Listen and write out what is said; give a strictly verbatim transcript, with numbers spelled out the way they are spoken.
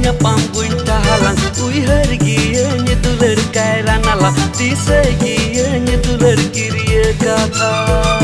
ᱧᱟᱯᱟᱢ ᱵᱩᱧ ᱴᱟᱦᱟᱞᱟᱝ, ᱩᱭᱦᱟᱹᱨ ᱜᱤᱭᱟᱹᱧ ᱫᱩᱞᱟᱹᱲ ᱠᱟᱭᱨᱟ ᱱᱟᱞᱟ, ᱫᱤᱥᱟᱹᱭ ᱜᱤᱭᱟᱹᱧ ᱫᱩᱞᱟᱹᱲ ᱠᱤᱨᱤᱭᱟᱹ ᱠᱟᱛᱷᱟ᱾